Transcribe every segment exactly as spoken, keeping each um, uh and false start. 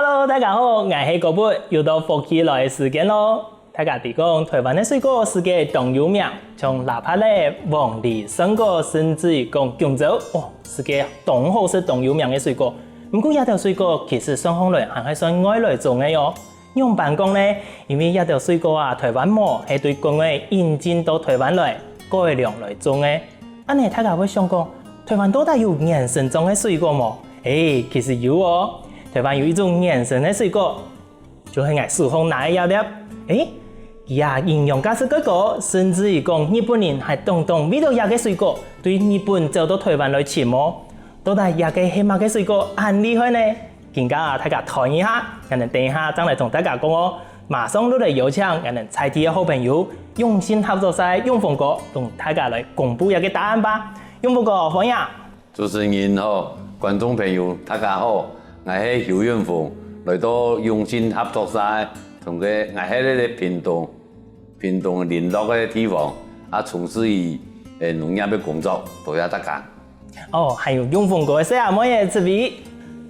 Hello，大家好，𠊎係果本，又到福氣來个時間咯。大家知講，臺灣个水果世界當有名，像桡杷仔、黃梨、勝果，甚至於講弓蕉，哦，世界當好食、當有名个水果。毋過這兜水果其實算項來還係算外來種个喲。仰般講呢？因為這兜水果啊，臺灣無，係對國外引進到臺灣來，改良來種个。恁呢大家會想講，臺灣到底有原生種个水果無？誒，其實有哦。臺灣有一種原生个水果，就係𠊎手項拿个這粒。誒，佢啊營養價值蓋高，甚至於講日本人還當當為著這个水果對日本走到臺灣來尋哦。到底這个係麼个水果恁厲害呢？今下啊，大家揣一下，𠊎等等一下正來同大家講哦。馬上就來邀請𠊎等在地个好朋友永信合作社永豐哥，同大家來公布這个答案吧。永豐哥，歡迎！ 主持人好，觀眾朋友大家好，𠊎係邱永豐，來到永信合作社，同个𠊎係在屏東，屏東麟洛个地方，啊從事於農業个工作，多謝大家。哦，還有永豐哥个細阿妹仔，這位。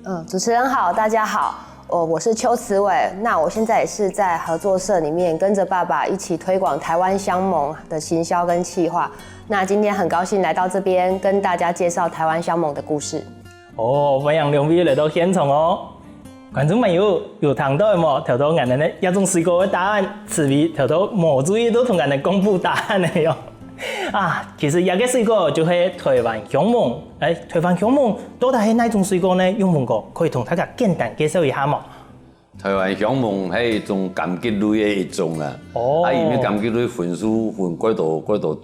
嗯，主持人好，大家好。 哦，我是邱慈偉，那我現在也是在合作社裡面跟著爸爸一起推廣臺灣香盟的行銷跟企劃。那今天很高興來到這邊，跟大家介紹臺灣香盟的故事。哦，歡迎兩位來到現場哦。觀眾朋友，有聽著無？頭到𠊎等个這種水果个答案，慈偉頭到無注意都同𠊎等公布答案了喲。 啊，其實這个水果就係臺灣香盟。誒，臺灣香盟到底係哪種水果呢？永豐哥可以同大家簡單介紹一下無？臺灣香盟係一種柑橘類个一種啦。哦。啊，因為柑橘類分屬分蓋多、蓋多、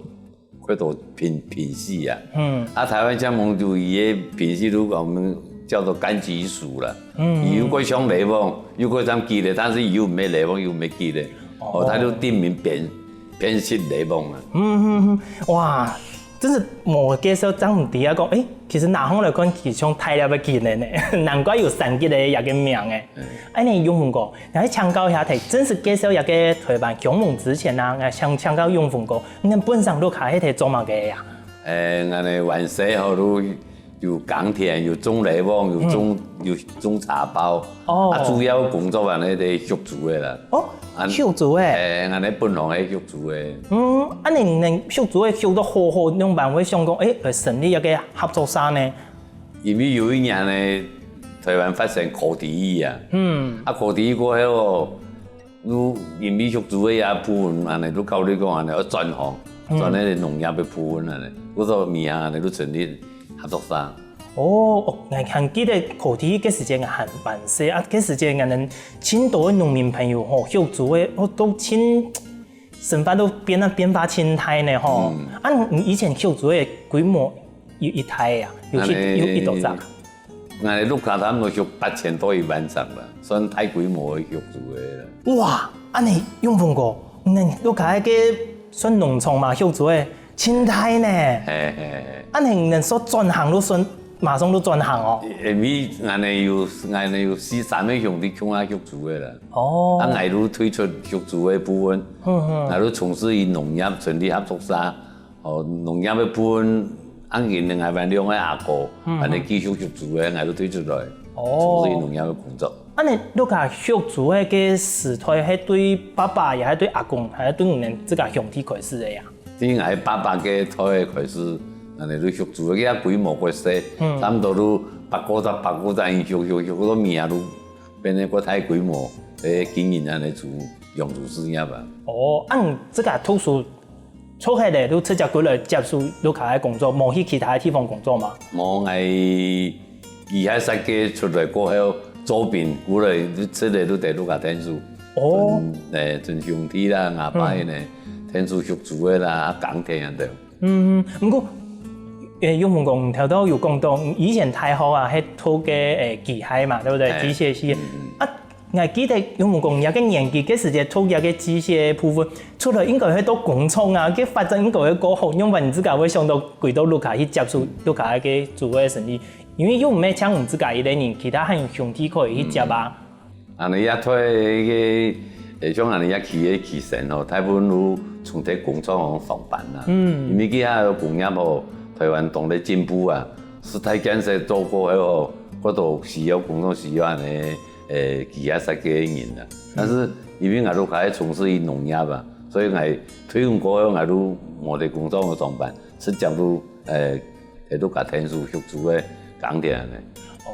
蓋多品、品系啊。嗯。啊，臺灣香盟就佢个品系就講叫做柑橘屬啦。嗯。佢又蓋像檸檬，又蓋像桔仔，但是佢又毋係檸檬，又毋係桔仔。哦，佢就定名變 變色檸檬啊。嗯嗯嗯，哇，真係無介紹正毋知啊！講，誒，其實拿項來看，佢像大粒个桔仔呢，難怪有柑桔个這个名誒。恁呢，永豐哥，𠊎請教一下，在正式介紹這个臺灣香盟之前啊，𠊎想請教永豐哥，你等本身屋下係在做麼个啊？誒，𠊎等原先吼都 有耕田，有種檸檬，有種、有種茶包。哦。啊，主要工作恁呢就畜豬个啦。哦，畜豬个。誒，恁呢本行係畜豬个。嗯，恁呢畜豬个畜到好好，仰般會想講，誒，來成立一个合作社呢？因為有一年呢，臺灣發生柯T一啊。嗯。啊，柯T一過後哦， 就因為畜豬个這部分恁呢，就考慮講恁呢愛轉行，轉該農業个部分恁呢，故所尾下恁呢就成立合作社。哦，哦，𠊎還記得柯T一个時節𠊎還蠻細啊，該時節𠊎等盡多个農民朋友吼，畜豬个，哦，都盡，生活都變啊變化盡大呢吼。嗯。啊，你以前畜豬个規模有幾大啊？有幾、恁呢有幾多隻？ 𠊎屋下差毋多畜八千到一萬隻啦，算大規模个畜豬个啦。哇，恁呢永豐哥，你屋下該个算農場嘛，畜豬个，盡大呢。嘿嘿嘿。恁呢你等說轉行就算，馬上就轉行哦。因為𠊎等有、𠊎等有四、三个兄弟共下畜豬个啦。哦。啊，𠊎就退出畜豬个部分，嗯嗯。𠊎就從事於農業，成立合作社。 哦，農業个部分，恁樣𠊎還兩个阿哥，嗯。恁樣繼續畜豬个，𠊎就退出來，哦。從事農業个工作。恁樣，你屋下畜豬个時代，係對爸爸，也係對阿公，還係對你等自家兄弟開始个呀？對𠊎爸爸个代開始，恁樣就畜豬个，佢个規模較細，嗯。差毋多都八九隻、八九隻畜畜畜到尾啊，都變成較大規模个經營恁樣豬、養豬事業啊。哦，恁樣自家讀書 輟忒咧，就直接過來接手屋下个工作，無去其他个地方工作嘛？無，𠊎佢還設計出來過後，做兵過來，就直接就在屋下𢯭手。哦。準，誒，準兄弟啦，阿伯呢，嗯。𢯭手畜豬个啦，耕田啊，對。嗯，毋過，誒，永豐哥頭頭有講到，以前大學啊，係讀个，誒，機械嘛，對不對？嘿。機械系。嗯，嗯。啊， 𠊎記得永豐哥若个年紀，該時節讀若个機械个部分，出來應該係到工廠啊，該發展應該會較好，仰般你自家會想到歸到屋下去接手屋下个豬个生理，因為又毋係淨你自家一個人，其他還有兄弟可以去接啊。嗯。恁樣也對該，誒，像恁樣也企个起身吼，大部分都從在工廠上班啦。嗯。因為其他个工業吼，臺灣當咧進步啊，時代建設做過後吼，過多需要工廠需要恁樣呃，佢也識个人啊。但是因為𠊎屋下係從事於農業啊，所以𠊎退伍過後，𠊎就無在工廠个上班，直接就，呃，在屋下𢯭手畜豬个耕田呢。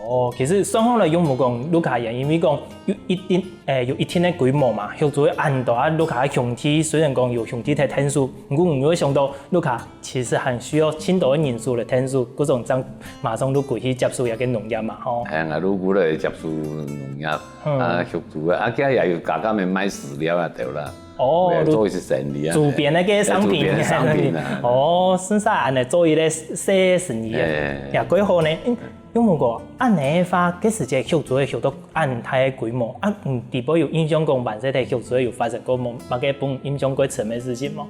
哦，其實算好來用無講，屋下也因為講有一定，誒，有一定个規模嘛，畜豬个恁多啊，屋下个兄弟雖然講有兄弟在𢯭手，毋過你會想到屋下 其實還需要盡多个人手來𢯭手，故所正馬上就歸去接手這个農業嘛，吼。係啊，就歸來接手農業，嗯。啊，畜豬啊，啊，佢也有加加賣賣飼料啊，對啦。哦，也做一些生意啊。周邊个商品。周邊个商品啊。哦，順續恁樣做一个細生意啊，哎。也幾好呢。嗯，有無過恁樣个話，該時節畜豬个畜到恁大个規模，啊，嗯，底背有印象講，還細个畜豬有發生過麼个分印象過深个事情無？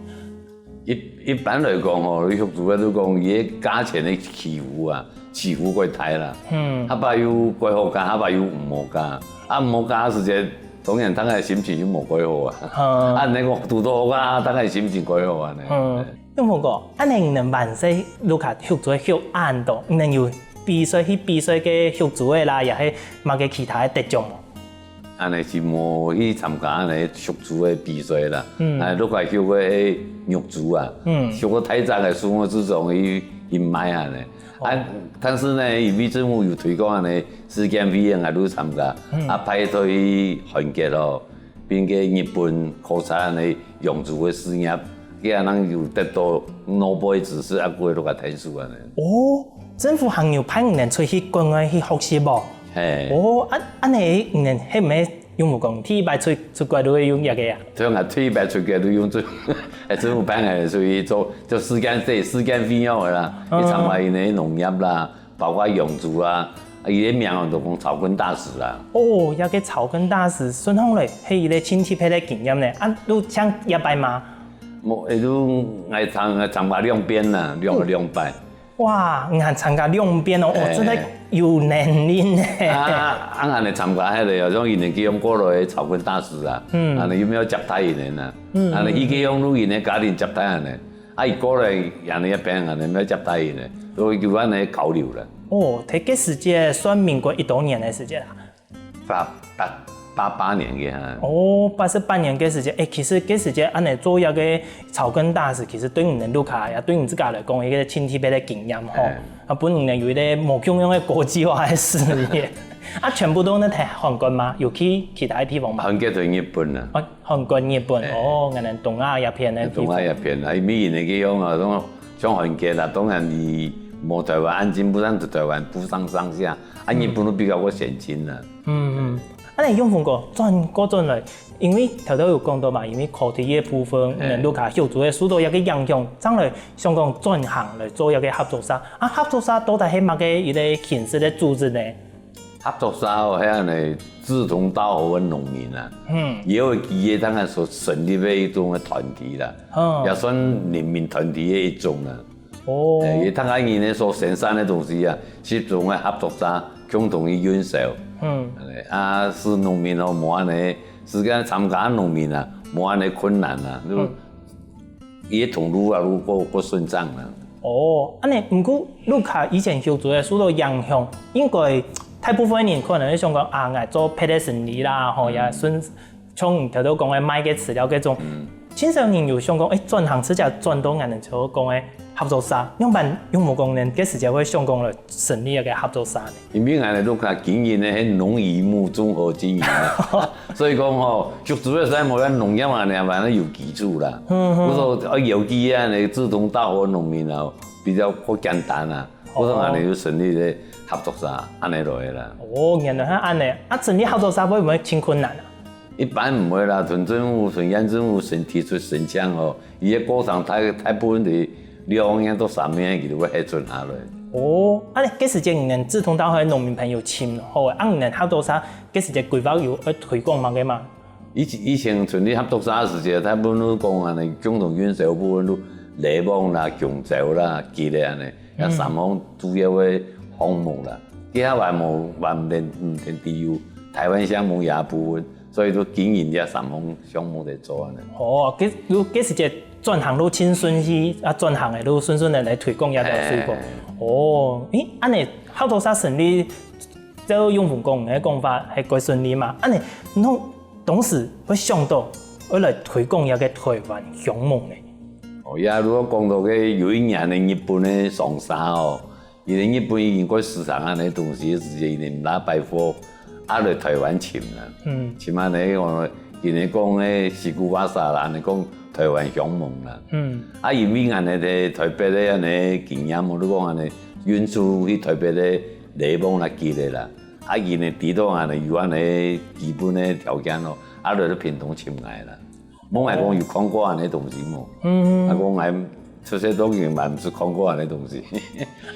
一，一般來講吼，畜豬个就講，佢个價錢个起伏啊，起伏過大啦。嗯。下擺又過好價，下擺又毋好價。啊，毋好價个時節，當然大家心情又無過好啊。嗯。啊，你講堵到好價，大家心情過好啊呢。嗯。有無過，恁樣你還細，屋下畜豬畜恁多，你有比賽去比賽个畜豬个啦，也係麼个其他个得獎無？ 恁樣係無去參加恁樣畜豬个比賽啦。嗯。啊，屋下畜个係肉豬啊，嗯。畜个大隻个，送去市場去，去賣恁樣。哦。啊，但是呢，因為政府有推廣恁樣試驗費用啊，就參加，嗯。啊，派隊去韓國咯，並且日本考察恁樣養豬个事業，佢恁樣有得到諾貝爾指數，啊，過來屋下𢯭手恁樣。哦，政府還有派你等出去國外去學習無？ 嘿。哦，啊，恁樣你等係毋係用無講，第一擺出，出國就會用這个啊？像𠊎第一擺出國就用這，哎，政府派𠊎出去做，做試驗，試驗費用个啦，嗯。去參加佢个農業啦，包括養豬啊，啊，佢个名就講草根大使啦。哦，這个草根大使，算好咧，係一个盡特別个經驗呢。啊，就像這擺嘛？無，哎，就𠊎參，參加兩遍啦，兩，嗯。兩擺。 哇，你還參加兩遍哦，哦，哎。真个有能力呢。啊，啊，恁樣參加該个，像佢等去用過來个草根大使啊，嗯。恁樣有無接待佢等啊？嗯。恁樣佢去用就佢等个家庭接待恁樣，啊，佢過來恁樣一遍恁樣，有無接待佢等，所以有恁樣交流啦。哦，在該時節算民國幾多年个時節啊？ 八，八，八八年个哈。哦，八十八年个時節，哎，其實該時節恁樣做一个草根大使，其實對你等屋下也對你自家來講，一个盡特別个經驗吼。哎。啊，分你等有一个無共樣个國際化个視野。啊，全部都在韓國嗎？有去其他个地方嗎？韓國同日本啊。哦，韓國、日本，哎。哦，恁樣東亞一片个地方。東亞一片啊，因為佢等个樣啊，像，像韓國啦，當然佢無台灣恁進步，但係台灣不相上下，啊，嗯。日本都比較過先進啦。 嗯，嗯。恁樣永豐哥，轉過轉來，因為頭頭有講到嘛，因為科技个部分，哎。你等屋下畜豬个受到一个影響，正來想講轉行來做一个合作社。啊，合作社到底係麼个一个形式个組織呢？合作社哦，係恁樣志同道合个農民啊，嗯。也有佢个當然所成立个一種个團體啦，嗯。也算人民團體个一種啦。 哦。哎，佢大家人呢所生產个東西啊，集中个合作社共同去運銷。嗯。啊，使農民哦，無恁樣，使該參加農民啊，無恁樣困難啊，就，嗯。佢个通路啊，就過，過順暢啦。哦，恁樣，毋過屋下以前畜豬个受到影響，應該大部分人可能會想講，啊，𠊎做別个生理啦，吼，嗯。也順 像你頭頭講个賣个飼料該種，嗯。盡少人有想講，哎，轉行直接轉到𠊎等頭頭講个合作社，仰般永豐哥該時節會想講來成立一个合作社呢？因為𠊎等屋下經營个係農漁牧綜合經營啊，所以講吼，畜豬个時節無像農業恁樣，反正有基礎啦。嗯，嗯。故所愛有機啊，你志同道合農民啊，比較較簡單啊。故所𠊎等就成立个合作社，恁樣來个啦。哦，原來係恁樣。啊，成立合作社會毋會盡困難啊？ 一般毋會啦，同政府、同縣政府申，提出申請吼，佢个過程大，大部分係兩年到三年，佢就會核准下來。哦，啊，該時節你等志同道合个農民朋友尋好个，啊，你等合作社該時節規劃有愛推廣麼个嗎？以前，以前成立合作社个時節，大部分都講恁樣，共同運銷部分都螺網啦、弓蕉啦、桔仔恁樣，嗯。該三項主要个項目啦。其他還無，還毋曾，毋曾知有台灣項目這部分。 所以就經營這三項項目來做恁樣。哦，該，就該時節轉行就盡順序，啊，轉行个就順順个來推廣這條水果。嘿。哦，咦，恁樣合作社成立照永豐哥个講法，係蓋順利嘛？恁仔，你當時會想著愛來推廣這个台灣香魍呢？哦，也如果講到个有一年个日本个商社哦，因為日本已經蓋市場恁仔東西个時節，佢等毋拉擺貨，啊來台灣尋啦。嗯。尋恁仔講，佢等講个西久瓦沙啦，恁仔講台灣香魍啦。嗯。啊，因為恁仔在台北个恁仔經驗，我都講恁仔運輸去台北个禮魍啦、吉个啦。啊，佢等知道恁仔有恁仔基本个條件咯，啊來到屏東尋𠊎啦。問𠊎講有看過恁仔東西無？嗯。啊，講𠊎出世到今嘛毋識看過恁仔東西。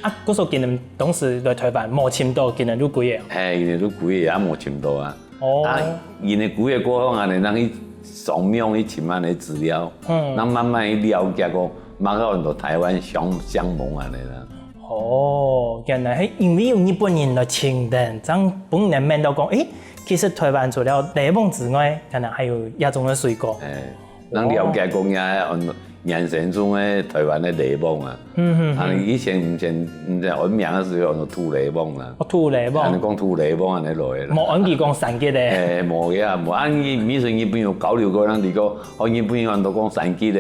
啊，故所佢等當時來台灣無尋著，佢等就歸个哦。嘿，佢等就歸个，也無尋著啊。哦。啊，佢等歸个過後恁仔，人去上網去尋恁仔資料，嗯。人慢慢去了解講，麼个安到台灣香、香魍恁仔啦。哦，原來係因為有日本人來尋等，正分人問著講，誒，其實台灣除了禮魍之外，原來還有這種个水果。哎，人了解講也安原生種个台灣个禮魍啊。嗯，嗯，啊，嗯。以前毋曾、毋曾安名个時候，安到土禮魍啊。哦，土禮魍。恁仔講土禮魍恁仔來个啦。無安佢講山桔个。哎，無个啊，無。啊，你、你說日本有交流過，人知講，哦，日本人安到講山桔个。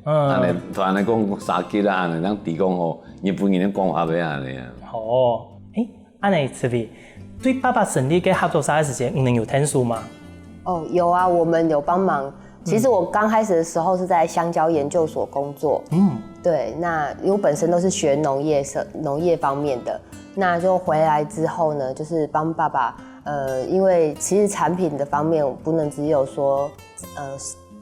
嗯。恁仔，突然間講山桔啦，恁仔，人知講哦，日本人个講法係恁仔啊。哦，誒，恁仔，慈悲，對爸爸成立个合作社个時節，你等有𢯭手嗎？哦，有啊，我們有幫忙。其實我剛開始的時候是在香蕉研究所工作。嗯。對，那因為我本身都是學農業社、農業方面的，那就回來之後呢，就是幫爸爸，呃，因為其實產品的方面，我不能只有說，呃，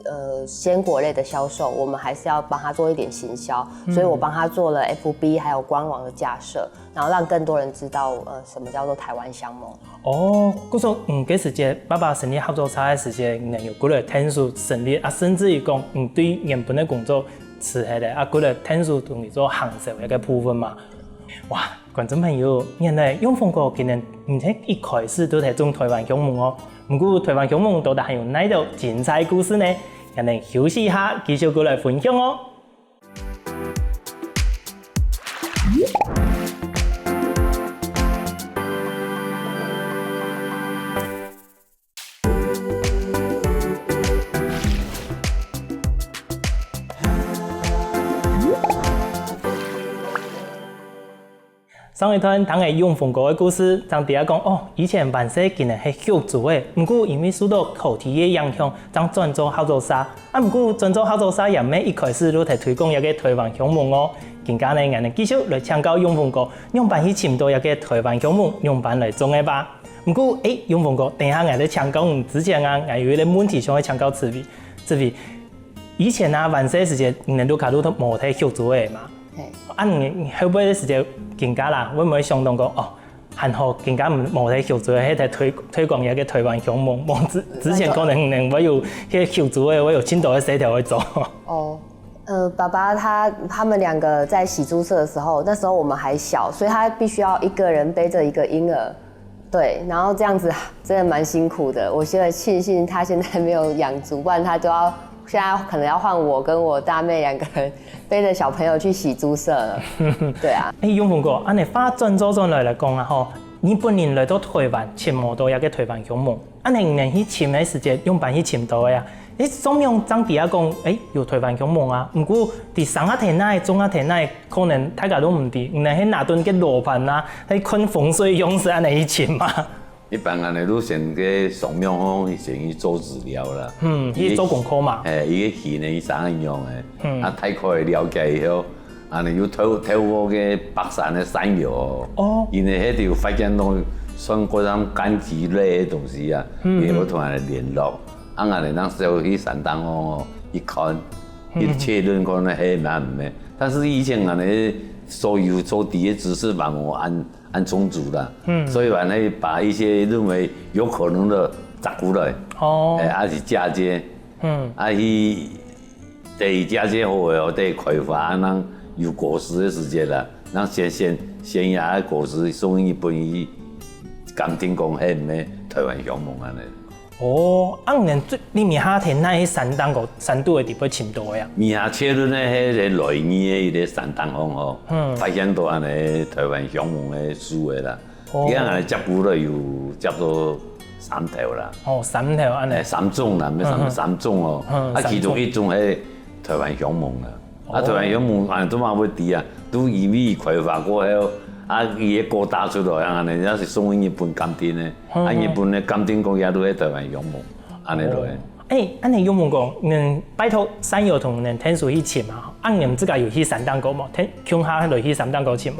呃，鮮果類的銷售，我們還是要幫他做一點行銷，嗯。所以我幫他做了F B還有官網的架設，然後讓更多人知道，呃，什麼叫做台灣香魍。哦，故所，嗯，該時節，爸爸成立合作社个時節，你等有幾多𢯭手成立啊，甚至於講，嗯，對原本个工作辭忒了，啊，幾多𢯭手同你做行銷个部分嘛。哇，觀眾朋友，原來永豐哥今年毋係一開始就在種台灣香魍哦，毋過台灣香魍到底還有哪兜精彩故事呢？𠊎等休息一下，繼續過來分享哦。 上一段聽个永豐哥个故事，正知啊講，哦，以前還細个人係畜豬个，毋過因為受到土地个影響，正轉做合作社。啊，毋過轉做合作社也毋係一開始就在推廣這个台灣香魍哦。今下呢，𠊎等繼續來請教永豐哥，仰般去尋到這个台灣香魍，仰般來種个吧。毋過，誒，永豐哥，等一下𠊎在請教你之前啊，𠊎有一個問題想要請教志偉。志偉，以前啊，還細个時節，你等屋下都無在畜豬个嘛？嘿。啊，你後背个時節，今下啦，會毋會想到講，哦，還好，今下無在畜豬个，係在推、推廣這个台灣香魍，無之、之前可能、可能會有該畜豬个，會有盡多个事頭愛做。哦，呃，爸爸他、他們兩個在洗豬舍的時候，那時候我們還小，所以他必須要一個人背著一個嬰兒。對，然後這樣子真的蠻辛苦的。我現在慶幸他現在沒有養豬，不然他就要、現在可能要換我跟我大妹兩個人背著小朋友去洗豬舍了。對啊。誒，永豐哥，恁仔話轉做轉來來講啊吼，日本人來到台灣，尋無到這个台灣香魍，恁仔你等去尋个時節，仰般去尋到个啊？ 誒，上網正知啊講，誒，有台灣香魍啊，毋過在生啊在哪，種啊在哪，可能大家都毋知，你等係拿等个羅盤啊，係看風水樣式恁仔去尋嘛。一般恁仔都先去上網吼，先去做資料啦。嗯，去做功課嘛。誒，佢个形呢，生个樣个，嗯。啊，大概了解以後， 恁仔又透、透過个北山个山友哦，哦。因為該兜有發現到算各樣柑橘類个東西啊，嗯，佢會同𠊎聯絡。啊，𠊎等當時去山頂哦，一看，嗯。一確認可能係蠻毋係。但是以前𠊎等所有所知个知識嘛無恁、恁充足啦，嗯。所以嘛，會把一些認為有可能的摘過來，哦。誒，還是嫁接，嗯。啊，去 第一隻最好个哦，第一開發，啊，人有果實个時節啦，人先、先、先這个果實送去日本去鑑定講，係毋係台灣香魍恁仔。哦，啊，你等最、你等下在哪个山頂个、山肚个地方尋到个啊？你等下切入个該个來源个一个山頂方吼，嗯。發現到恁仔台灣香魍个樹个啦。哦。佢恁樣接骨來有接到三頭啦。哦，三頭恁樣。欸，三種啦，毋係三，嗯，嗯。三種哦。嗯，啊，其中一種係臺灣香芒啦。啊，哦。臺灣香芒恁樣做麼會知啊？都因為開發過後，啊，佢个果打出來啊，恁樣，也係送去日本鑑定个。嗯，啊，日本个鑑定講也都係臺灣香芒，恁樣來。哦。欸，恁樣有問過，嗯，拜託山友同恁樣𢯭手去尋啊，啊，你自家有去山頂過無？𢯭，共下來去山頂過尋無？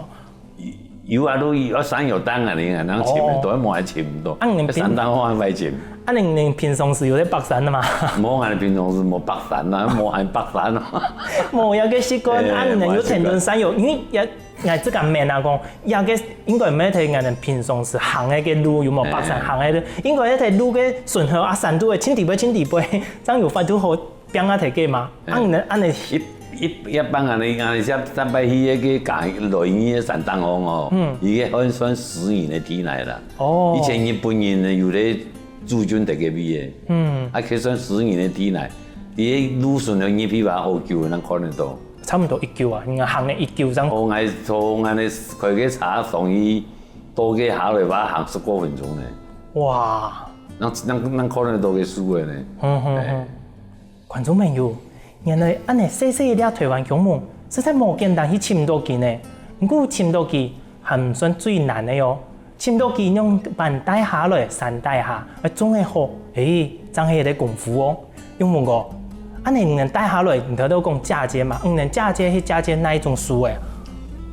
有啊，都有啊，山有當然个，人尋个，哦。都無還尋毋到。啊，你平，山當好還會尋。啊，你，你平常時有在爬山个嗎？無，俺平常時無爬山啊，無還爬山啊。無，有个習慣，欸，啊，你有聽到山友，因為也，也自家問啊，講，也个應該毋係在俺平常時行个个路，有無爬山，欸。行个路，應該係在路个順後啊，山肚个，盡底背，盡底背，正有法度好 拚啊，大家嘛，欸。啊，你呢，恁樣。一，一，一般恁樣，恁樣，像上擺去那個嘉，墾丁个山頂峰哦，嗯。佢个算，算私人个地泥啦。哦。以前日本人呢，有咧駐軍在該位个。嗯。啊，佢算私人个地泥，佢个路順了入去吧，好久能看得到。差不多一久啊，你看行了一久這樣。哦，𠊎從俺个開个車上去，到該下來吧，行十過分鐘呢。哇。能，能，能看得到个樹个呢。嗯，嗯，欸。嗯。 觀眾朋友，原來恁樣細細一粒臺灣香芒，實在無簡單去尋到佢呢。毋過尋到佢還毋算最難个哦。尋到佢仰般帶下來山底下，愛種个好，欸，正係一個功夫哦。仰般講，恁樣你等帶下來，你頭頭講嫁接嘛，你等嫁接係嫁接哪一種樹仔啊？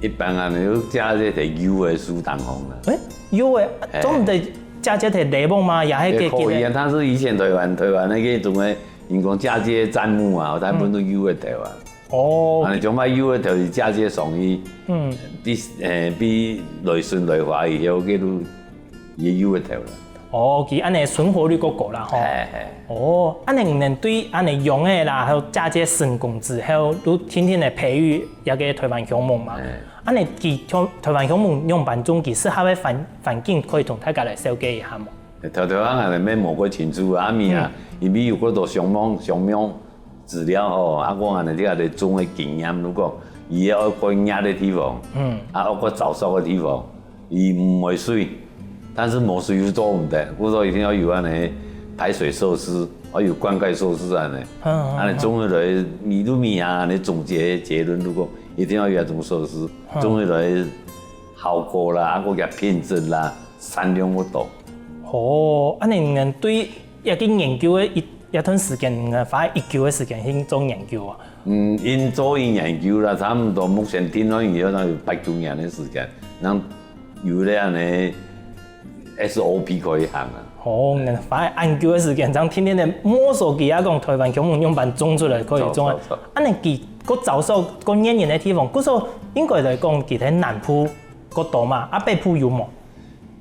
一般啊，你就嫁接在幼个樹頂項啦。欸，幼个，欸。總毋得嫁接在梨木嘛，也係也可以啊，佢个。它是以前臺灣，臺灣那個種个 人講嫁接砧木啊，大部分都幼个頭啊。哦。啊，你將該幼个頭是嫁接上去，嗯。比，欸，比來順來華以後，該都也幼个頭了。哦，佢恁樣存活率較高啦，吼。嘿，嘿。哦，恁樣你等對恁樣養个啦，還有嫁接成功之後，都天天來培育這個臺灣香芒嘛。嘿。恁樣佢香，臺灣香芒仰般種，佢適合个環，環境可以同大家來紹介一下無？ 頭頭啊，𠊎也無過清楚啊，阿姆啊，嗯。因為有過多香芒，香芒資料吼，啊，𠊎恁樣在該種个經驗，如果佢愛過熱个地方，嗯。啊，愛過燥燒个地方，佢毋會水，但是無水又做毋得，故所一定愛有恁樣排水設施，愛有灌溉設施恁樣。嗯，嗯，恁樣種下來，你都米啊，恁樣總結結論，如果一定愛有這種設施，嗯。種下來效果啦，啊，佢个品質啦，產量會多。 哦，恁樣你等對這個研究个一，這段時間，你等花一久个時間去做研究啊？嗯，因做因研究啦，差毋多目前定論以後，那有八九年个時間，正有了恁樣个S O P可以行啊。哦，你等花恁久个時間，正天天个摸索佢啊，講臺灣香芒仰般種出來可以種啊。著，著，著。恁樣佢，該燥燒，該熱人个地方，故所應該來講，佢在南部較多嘛，啊，北部有無？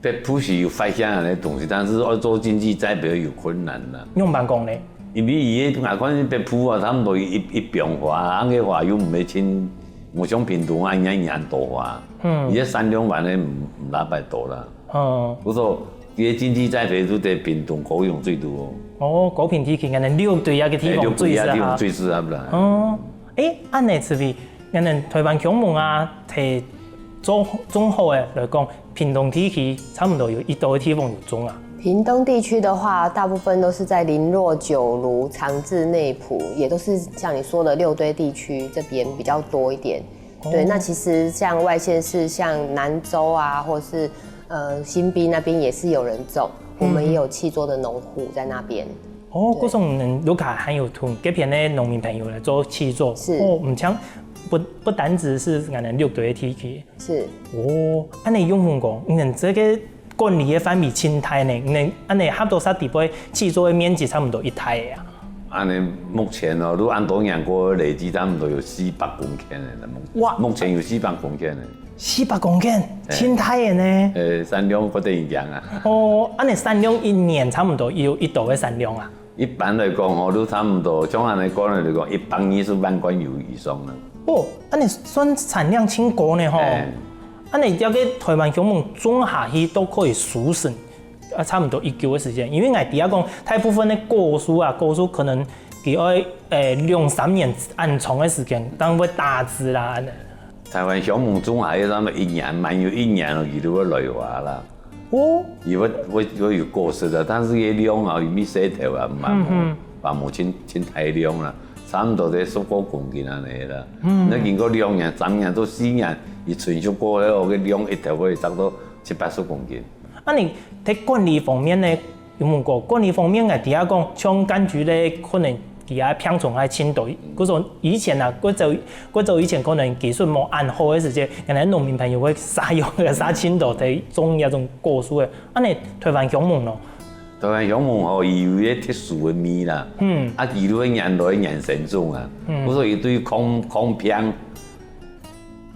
北部是有發現恁樣个東西，但是愛做經濟栽培有困難啦。仰般講呢？因為佢个，𠊎看北部啊，差毋多一，一，一平方啊，恁樣个話又毋係盡，無像屏東啊，一年恁多花。嗯。佢个產量還係毋，毋哪擺多啦。嗯。故所，佢个經濟栽培都在屏東、高雄最多哦。哦，高屏地區，可能六堆啊个地方最適合。欸，六堆啊地方最適合啦。哦，欸，恁樣，志偉，恁樣臺灣香芒啊，在種，種好个來講， 屏東地區差不多有幾多个地方有種啊？屏東地區的話，大部分都是在麟洛、九如、長治、內埔，也都是像你說的六堆地區這邊比較多一點。哦。對，那其實像外縣市，像南州啊，或是，呃，新埤那邊也是有人種，我們也有契作的農戶在那邊。嗯。哦，對。故所你等屋下還有同該片个農民朋友來做契作。是。哦，毋像，不，不單只是𠊎等六堆个地區。 是。哦，恁樣仰般講，你等這個管理个範圍盡大呢，你等恁樣合到儕底背，契作个面積差不多幾大个啊？恁樣目前哦，都恁多年過，累積差不多有四百公頃个，目，哇！目前有四百公頃个。四百公頃，嘿。盡大个呢。呃，產量不得人講啊。哦，恁樣產量一年差不多有幾多个產量啊？ 一般來講吼，都差不多，像恁樣講來講，一百二十萬罐油以上啦。哦，恁樣算產量盡高呢吼。哎。恁樣這個臺灣香芒種下去都可以收成，啊，差不多幾久个時間，因為𠊎知影講，大部分个果樹啊，果樹可能佢愛，誒，兩三年恁長个時間，正會打子啦，恁樣。臺灣香芒種下去，差不多一年，滿有一年咯，佢就會來花啦。哦，佢會會會有果實个，但是佢量啊，因為細頭啊，嘛無嘛無盡盡大量啦，差不多在十過公斤恁樣啦。嗯，該經過兩年、三年到四年，佢成熟過後，該量一頭會達到七八十公斤。啊，你在管理方面呢？ 有問過，管理方面，𠊎知啊講，像柑橘類可能佢个病蟲害盡多。故所以前啊，過早過早以前可能技術無恁好个時節，可能農民朋友會殺藥个殺盡多，在種這種果樹个。恁樣臺灣香芒咯，臺灣香芒吼，佢有一個特殊个味啦，嗯，啊，佢就會原來原生種啊，嗯，故所以對抗抗病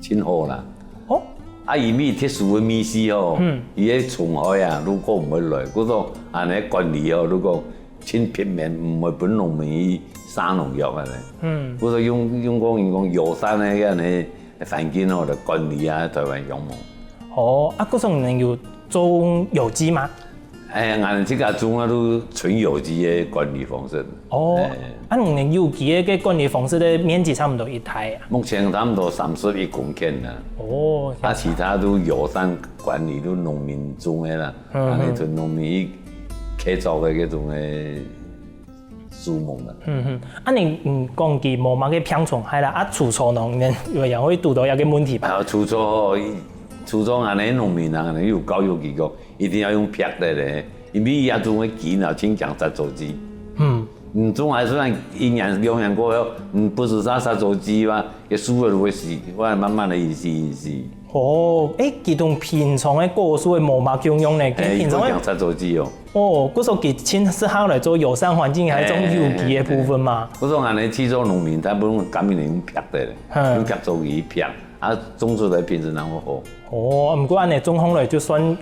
盡好啦。哦，啊，因為特殊个味緒吼，嗯，佢个蟲害啊，如果毋會來，故所恁樣管理哦，如果盡避免，毋會分農民去撒農藥恁樣。嗯，故所用用講人講友善个恁樣環境吼，來管理啊，臺灣香芒。哦，啊，故所你有種有機嗎？ 哎，𠊎自家種啊，都純有機个管理方式。哦，哎，啊，你有機个个管理方式个面積差不多幾大啊？目前差不多三十一公頃啦。哦，啊，其他都友善管理，都農民種个啦，嗯，啊，該種農民去開作个該種个樹木啦。嗯哼，啊，你嗯講佢無麼个病蟲害啦，啊，除草農呢，有也會堵到這个問題吧？啊，除草吼，除草恁樣農民啊，恁樣有教育佢講， 一定愛用劈个咧，因為這種个根啊，盡驚殺草劑。嗯，你種下雖然一年兩年過後，你毋係殺殺草劑嘛，該樹仔就會死，會慢慢个死死。哦，誒，佢同平常个果樹个無麼共樣呢，佢平常个，誒，毋驚殺草劑哦。哦，故所佢盡適合來做友善環境，還係種有機个部分嘛。故所恁樣去做農民，大部分甘願用劈个咧，用劈草機劈，啊，種出來品質正會好。 哦，毋過恁樣種項來就算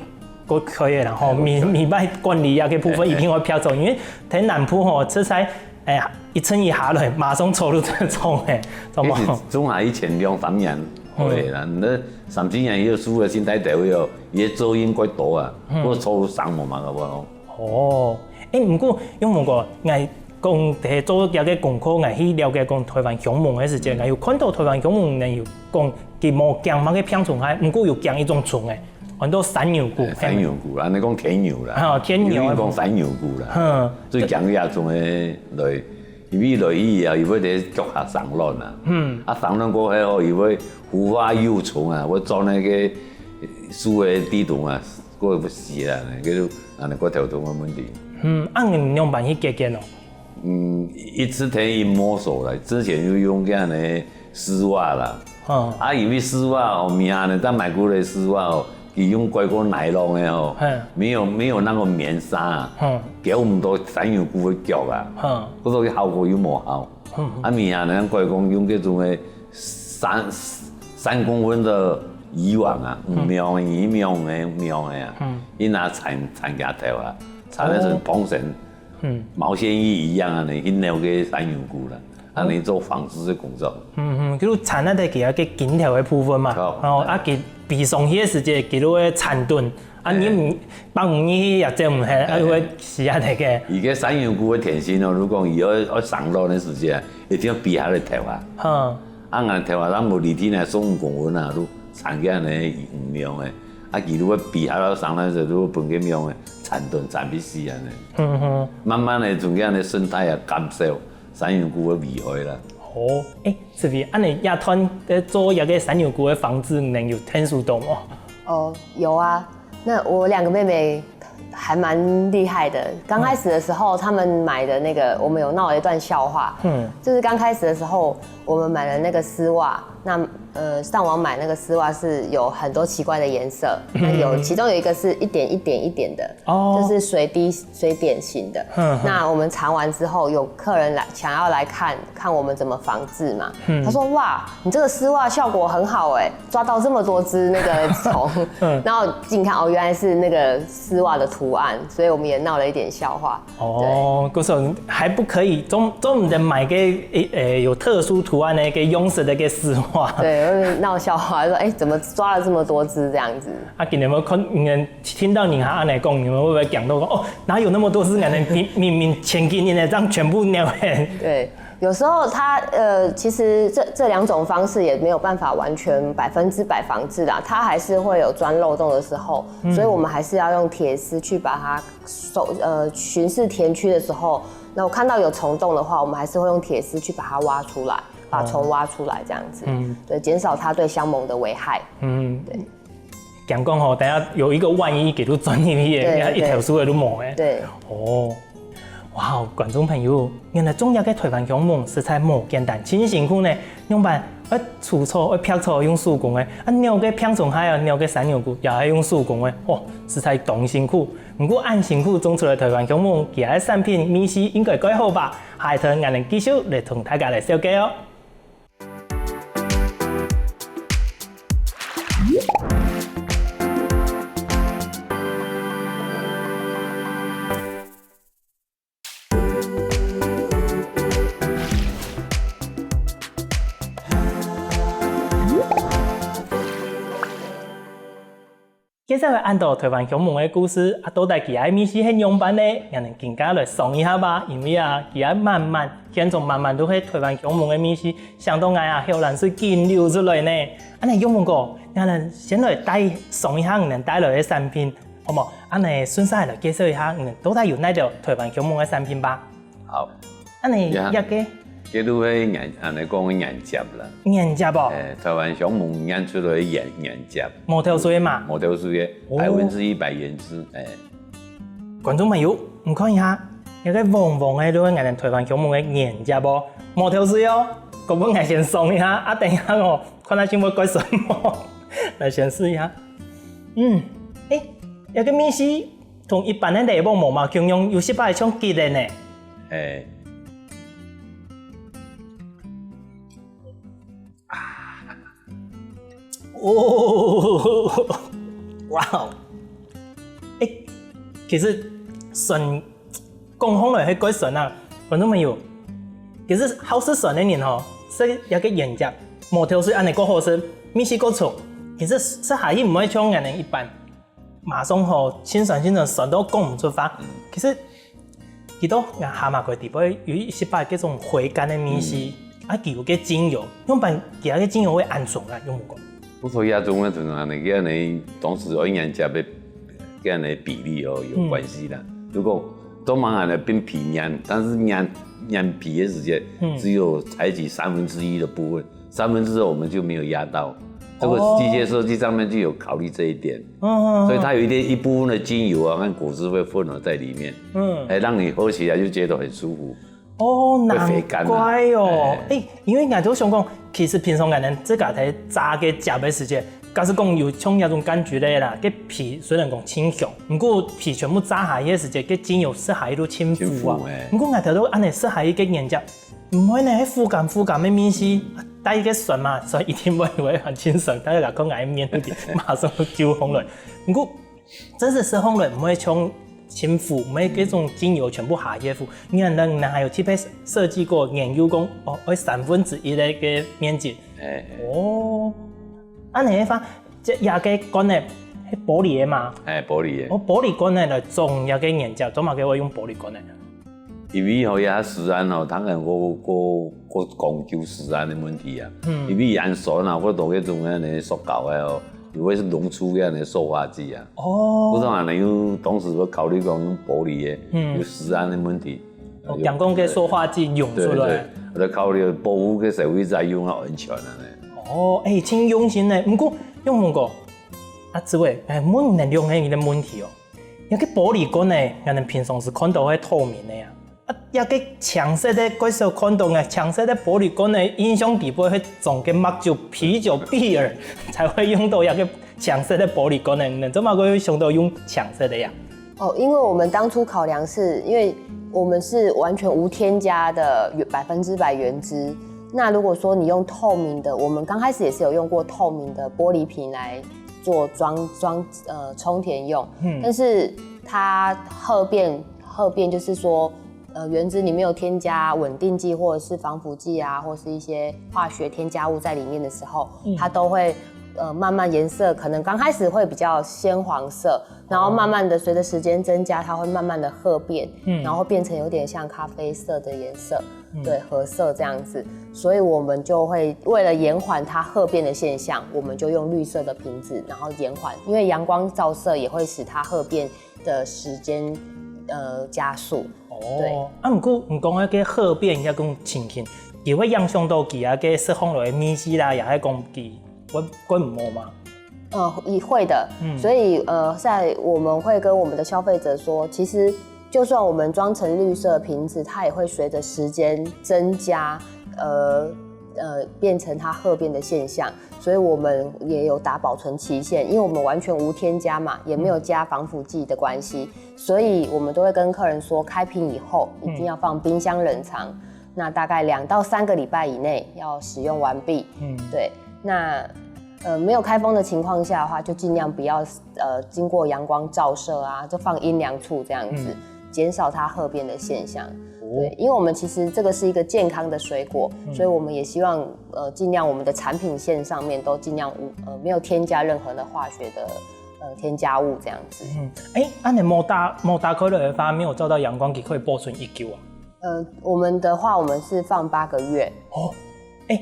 過開个啦吼，每每擺管理啊个部分一定會比較重，因為在南部吼，實在，哎呀，一陣雨下來，馬上草就長誒，知無？其實種下以前兩三年會啦，你三四年以後樹个生態就會哦，佢个作用較多啊，不過草生無嘛，好不好？ 哦，誒，毋過，用問過，𠊎講，在做這个功課，𠊎去了解講臺灣香芒个時節，𠊎有看到臺灣香芒呢，有講佢無驚麼个病蟲害，毋過有驚一種蟲誒，安到山牛菇。誒，山牛菇啦，你講天牛啦，啊，天牛啊。有人講山牛菇啦，嗯，最驚這種个來，因為來以後，佢會在腳下生卵啊，嗯，啊，生卵過後，佢會孵化幼蟲啊，會鑽該个樹个底肚啊， 過會死啦，該就恁樣過頭痛个問題。嗯，啊，你仰般去解決哦？嗯，一直聽佢無所來，之前就用這樣个絲襪啦。嗯，啊，因為絲襪哦，名呢，但買過來絲襪哦，佢用改過nylon个哦，嗯，沒有沒有那個棉紗啊，嗯，咬毋到山牛菇个腳啊，嗯，故所佢效果又無好。嗯，啊，名呢，改講用這種个 三三公分个漁網啊，網个網个網个啊，嗯，佢拿纏纏佢頭啊，纏到像綁成，嗯，毛線衣一樣啊，你去撩个山牛菇啦，啊，你做紡織个工作。嗯嗯，就纏到佢个根頭个部分嘛，哦，啊，佢飛上去个時節，佢就會纏斷，啊，你毋放你也走毋開，啊，會死啊那个。佢个山牛菇个天性哦，如果佢愛愛生卵个時節，一定愛飛下來頭啊。嗯。 啊，𠊎頭下咱無離地呢，十五公分啊，就纏起來呢，網網个。啊，佢就會飛下來上來時，就分該網个纏斷纏到死恁樣。嗯哼。慢慢个，從該恁樣生態啊減少，山羊菇个危害啦。哦，誒，師傅，恁樣這段在做這个山羊菇个方子，你有聽說到無？哦，有啊，那我兩個妹妹還蠻厲害的。剛開始的時候，他們買的那個，我們有鬧了一段笑話。嗯，就是剛開始的時候，我們買了那個絲襪，那呃上網買那個絲襪是有很多奇怪的顏色，那有其中有一個是一點一點一點的，哦，就是水滴水點型的。嗯，那我們纏完之後，有客人來想要來看看我們怎麼仿製嘛，他說：“哇，你這個絲襪效果很好哎，抓到這麼多隻那個蟲。”然後近看哦，原來是那個絲襪的圖案，所以我們也鬧了一點笑話。哦，可是還不可以，總總毋得買个誒誒有特殊圖案的一个樣式的一个絲襪。對，鬧笑話說，哎，怎麼抓了這麼多隻這樣子？啊，今日有看，你聽到人家恁樣講，你們會不會講到說，哦，哪有那麼多隻？明明明明千幾年的，這樣全部鳥很。對。有时候它呃，其实这这两种方式也没有办法完全百分之百防治啦，它还是会有钻漏洞的时候，所以我们还是要用铁丝去把它收呃巡视田区的时候，那我看到有虫洞的话，我们还是会用铁丝去把它挖出来，把虫挖出来这样子，嗯，对，减少它对香茅的危害。嗯，对。 讲讲吼，等下有一个万一，佢就钻入去个，对，一头樹个都冇个。对。哦，哇，观众朋友，原來種个台湾香茅实在無简单，真辛苦呢。仰般？愛除草，愛劈草，用手工个。啊，鳥个病蟲害啊，鳥个山羊菇也係用手工个，哇，实在當辛苦。毋過恁辛苦種出來台灣香茅，佢个產品味緒應該蓋好吧？下一段𠊎等繼續來同大家來紹介哦。 介紹个恁多台灣香茅个故事，啊，到底佢个味緒係仰般呢？𠊎等今下來嚐一下吧，因為啊，佢个滿滿，現場滿滿都係台灣香茅个味緒，想到𠊎啊，口涎水緊流出來呢。恁呢，永文哥，𠊎等先來帶嚐一下你等帶來个產品，好無？恁呢，順續來介紹一下，你等到底有哪兜台灣香茅个產品吧？ 好。恁呢，呀，這个，這都係原，恁呢講个原汁啦。原汁哦。欸，台灣香茅研出來个原，原汁。無頭水嘛？無頭水个，哦。百分之一百原汁，欸。觀眾朋友，你看一下，這个黃黃个，就係𠊎等台灣香茅个原汁哦，無頭水哦。講分𠊎先嚐一下，啊，等一下哦，看下先會蓋酸無。來先試一下。嗯，欸，這个味緒 同一般个梨木無麼共樣，有時擺像桔个呢。欸。啊。哦，哇哦！欸，其實酸，講起來係蓋酸啊，觀眾朋友。其實好食酸个人吼，食這个原汁，無頭水恁呢較好食，味緒較重。其實食下去毋會像恁呢一般。 馬上吼，盡酸盡酸，酸到講毋出話。其實，佢到𠊎下馬過底背有一息把該種回甘个味緒，啊，佢有个精油，仰般佢个精油會恁重啊，用毋講？不過這種个可能恁呢，佢恁呢當時愛研究个，佢恁呢比例哦，有關係啦。如果都蠻好的變皮黏，但是黏，黏皮的時間，只有採取三分之一的部分， 三分之二我們就沒有壓到。這個機械設計上面就有考慮這一點，哦。所以它有一點一部分的精油啊，和果汁會混合在裡面，嗯。欸，讓你喝起來就覺得很舒服。哦，會回甘啊。難怪哦。欸。欸，因為𠊎就想講，其實平常𠊎等自家在榨个汁个時間，假使講有像這種柑橘類啦，該皮雖然講清香，毋過皮全部榨下去个時間，該精油食下去都清苦啊。清苦，欸。毋過𠊎頭到恁呢食下去个原汁， 毋會呢，係苦甘苦甘个味緒，帶一个酸嘛，所以一定會有个很清爽。大家看𠊎个面，馬上就紅了。毋過，真實食紅了，毋會像清苦，毋會該種精油全部下去苦。你看，你還有特別設計過、研究過，哦，愛三分之一个个面積。欸。哦，恁呢个話，這這个罐呢，係玻璃个嘛？欸，玻璃个。哦，玻璃罐呢來裝這个原汁，做麼个會用玻璃罐呢？ 因為吼，這食安吼，當然我，我，我講究食安个問題啊。嗯。因為恁酸啊，我都該種个呢，塑膠个哦，因為係溶出个呢，塑化劑啊。哦。不然呢，又當時我考慮講用玻璃个，嗯。有食安个問題。哦，講講个塑化劑溶出來。對，對，我就考慮保護个社會再用啊，安全啊呢。哦，欸，真用心呢。毋過，用問過，啊，志偉，欸，問你兩个人个問題哦。 這个玻璃罐呢，𠊎等平常時看到係透明个啊。啊，這个青色个，蓋少看到个青色个玻璃罐呢，印象底背係裝个麥酒、啤酒、beer，才會用到這个青色个玻璃罐呢。你做麼个會想到用青色个呀？哦，因為我們當初考量是，因為我們是完全無添加的百分之百原汁。那如果說你用透明的，我們剛開始也是有用過透明的玻璃瓶來做裝，裝，呃，充填用，嗯。但是它后面，后面就是說，呃，原汁你沒有添加穩定劑或者是防腐劑啊，或是一些化學添加物在裡面的時候，嗯。它都會呃，慢慢颜色可能刚开始会比较鲜黄色，然后慢慢的随着时间增加，它会慢慢的褐变，嗯，然后变成有点像咖啡色的颜色，嗯，对，褐色这样子。所以我们就会为了延缓它褐变的现象，我们就用绿色的瓶子，然后延缓，因为阳光照射也会使它褐变的时间呃加速。哦，对，啊，毋过你讲个褐变，也讲情形，也会影响到佢啊个食用落个味緒啦，也系讲佢会会毋好嘛？呃，也会的。嗯，所以呃，在我们会跟我们的消费者说，其实就算我们装成绿色的瓶子，它也会随着时间增加，呃呃，变成它褐变的现象。所以我们也有打保存期限，因为我们完全无添加嘛，也没有加防腐剂的关系，所以我们都会跟客人说，开瓶以后一定要放冰箱冷藏，那大概两到三个礼拜以内要使用完毕。嗯，对，那呃没有开封的情况下的话，就尽量不要呃经过阳光照射啊，就放阴凉处这样子，嗯，减少它褐变的现象。对，因为我们其实这个是一个健康的水果，所以我们也希望呃尽量我们的产品线上面都尽量无呃没有添加任何的化学的呃添加物这样子。嗯，哎，恁樣無打無打開來个話，沒有照到陽光，佢可以保存幾久啊？呃，我们的话，我们是放八个月。哦，哎，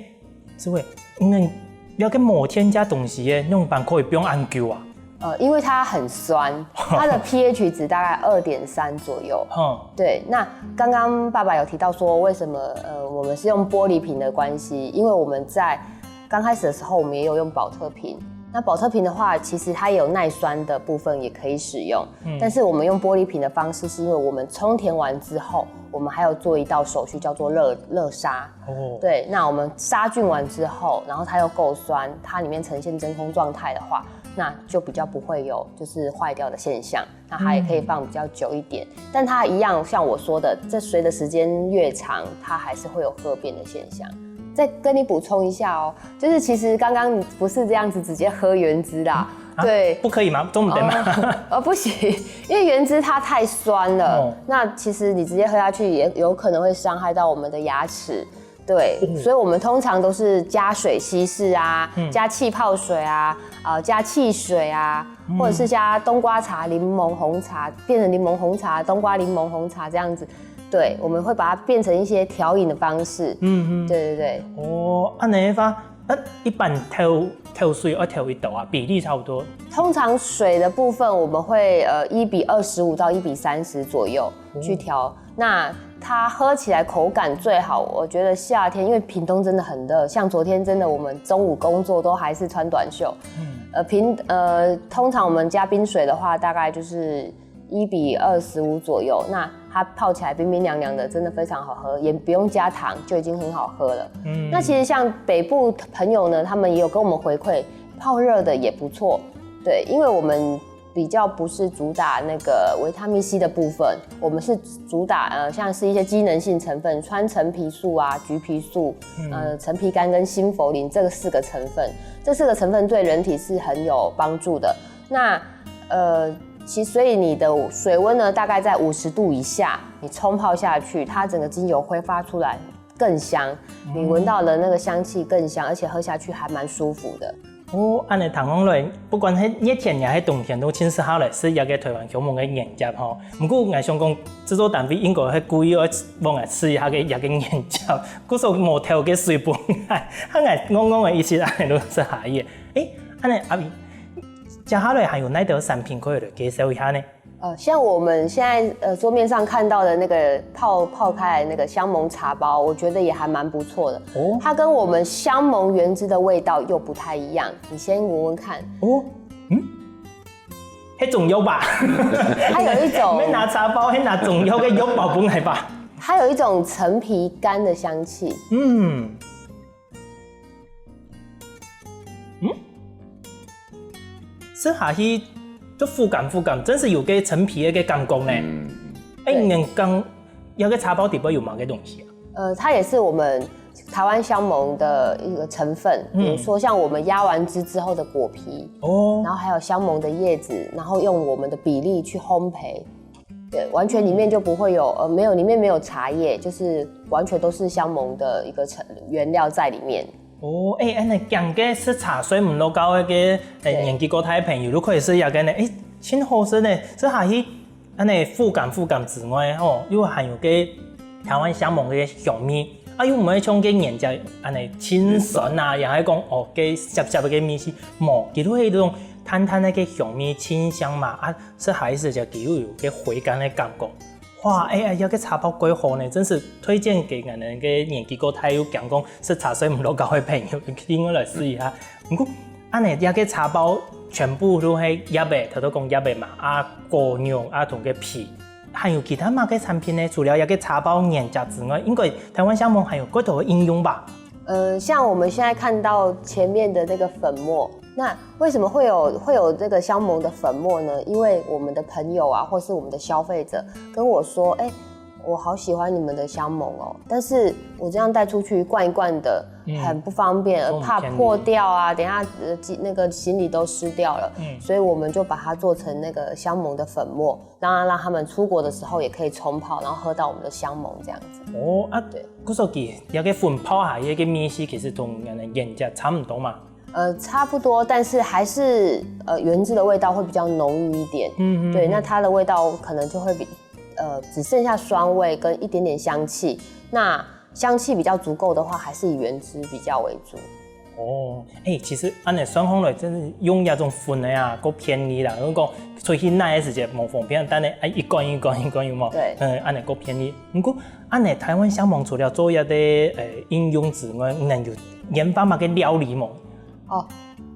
志偉，你个無添加东西个，仰般可以放恁久啊？呃，因为它很酸，它的pH值大概二点三左右。嗯，对，那刚刚爸爸有提到说，为什么呃我们是用玻璃瓶的关系？因为我们在刚开始的时候，我们也有用保特瓶。那保特瓶的话，其实它也有耐酸的部分，也可以使用。嗯，但是我们用玻璃瓶的方式，是因为我们充填完之后，我们还有做一道手续叫做热热杀。哦，对，那我们杀菌完之后，然后它又够酸，它里面呈现真空状态的话，那就比较不会有就是坏掉的现象。那它也可以放比较久一点，但它一样像我说的，这随着时间越长，它还是会有褐变的现象。再跟你补充一下哦，就是其实刚刚你不是这样子直接喝原汁啦，啊，对，不可以吗？中午的吗？呃，不行，因为原汁它太酸了，哦，那其实你直接喝下去也有可能会伤害到我们的牙齿。对，所以我们通常都是加水稀释啊，加气泡水啊，呃，加汽水啊，或者是加冬瓜茶、柠檬红茶，变成柠檬红茶、冬瓜柠檬红茶这样子。对，我们会把它变成一些调饮的方式。嗯嗯，对对对。哦，恁樣个話，那一般調調水愛調幾多啊？比例差不多。通常水的部分，我们会呃一比二十五到一比三十左右去调。那它喝起来口感最好，我觉得夏天，因为屏东真的很热，像昨天真的我们中午工作都还是穿短袖。嗯，呃，平呃，通常我们加冰水的话，大概就是一比二十五左右。那它泡起来冰冰凉凉的，真的非常好喝，也不用加糖，就已经很好喝了。嗯，那其实像北部朋友呢，他们也有跟我们回馈，泡热的也不错。对，因为我们比较不是主打那个维他命 C 的部分，我们是主打呃像是一些机能性成分，川陈皮素啊、橘皮素、呃陈皮苷跟新茯苓这个四个成分，这四个成分对人体是很有帮助的。那呃，其所以你的水温呢大概在五十度以下，你冲泡下去，它整个精油挥发出来更香，你闻到的那个香气更香，而且喝下去还蛮舒服的。哦，恁樣聽講來，不管係熱天也係冬天，都盡適合來食這个台灣香味个原汁吼。毋過，𠊎想講，製作單位應該係故意愛幫𠊎試一下个這个原汁，故所無調个水分𠊎，還𠊎戇戇个一直恁樣都食下去。誒，恁樣阿偉，接下來還有哪兜產品可以來介紹一下呢？呃，像我们现在呃桌面上看到的那个泡泡开来那个香茅茶包，我觉得也还蛮不错的。哦，它跟我们香茅原汁的味道又不太一样，你先闻闻看。哦，嗯，係中药吧？它有一种，你拿茶包，係拿中药个药包分𠊎吧？它有一种陈皮苷的香气。嗯，嗯，食下去就苦甘苦甘，真是有个陳皮个感覺呢。嗯，哎，對。你講這个茶包底背有麼个東西啊？呃，它也是我们台湾香茅的一个成分，嗯，比如说像我们压完汁之后的果皮，哦，然后还有香茅的叶子，然后用我们的比例去烘焙。对，完全里面就不会有，呃，没有，里面没有茶叶，就是完全都是香茅的一个成原料在里面。哦，欸，恁仔講个食茶睡毋落覺个，欸，對。年紀較大个朋友，就可以食這個呢，欸，盡好食呢，食下去，恁仔口感口感之外，吼，又還有个台灣香芒个香味，啊，又毋會像个人家恁仔盡酸啊，也還講哦，个澀澀个味緒，無，佢就係一種淡淡个香味，清香嘛，啊，食下去時就佢又有个回甘个感覺。 哇，欸，欸，這個茶包蓋好呢，真係推薦給𠊎等个年紀較大又驚講食茶睡毋落覺个朋友，一定愛來試一下。毋過，恁仔這個茶包全部都係醃个，頭頭講醃个嘛，啊，果肉啊同个皮，還有其他麼个產品呢？除了這個茶包、原料之外，應該台灣香芒還有更多个應用吧？呃，像我們現在看到前面的那個粉末，那為什麼會有會有這個香芒的粉末呢？因為我們的朋友啊，或是我們的消費者跟我說，哎，我好喜歡你們的香芒哦，但是我這樣帶出去罐一罐的，嗯，很不方便，呃，怕破掉啊，等一下呃那個行李都濕掉了，嗯，所以我們就把它做成那個香芒的粉末，讓讓他們出國的時候也可以沖泡，然後喝到我們的香芒這樣子。哦，啊，對，故所佢這個粉泡下去个味緒其實同原汁差毋多嘛。 呃，差不多，但是還是呃原汁的味道會比較濃郁一點。嗯嗯，對，那它的味道可能就會比呃只剩下酸味跟一點點香氣。那香氣比較足夠的話，還是以原汁比較為主。哦，欸，其實恁仔算起來，真係用這種粉个啊，較便宜啦。如果出去買个時節無方便，但係啊一罐一罐一罐有無？對，嗯，恁仔較便宜。毋過恁仔台灣香芒除了做這個呃應用之外，你有研發麼个料理無？ 哦，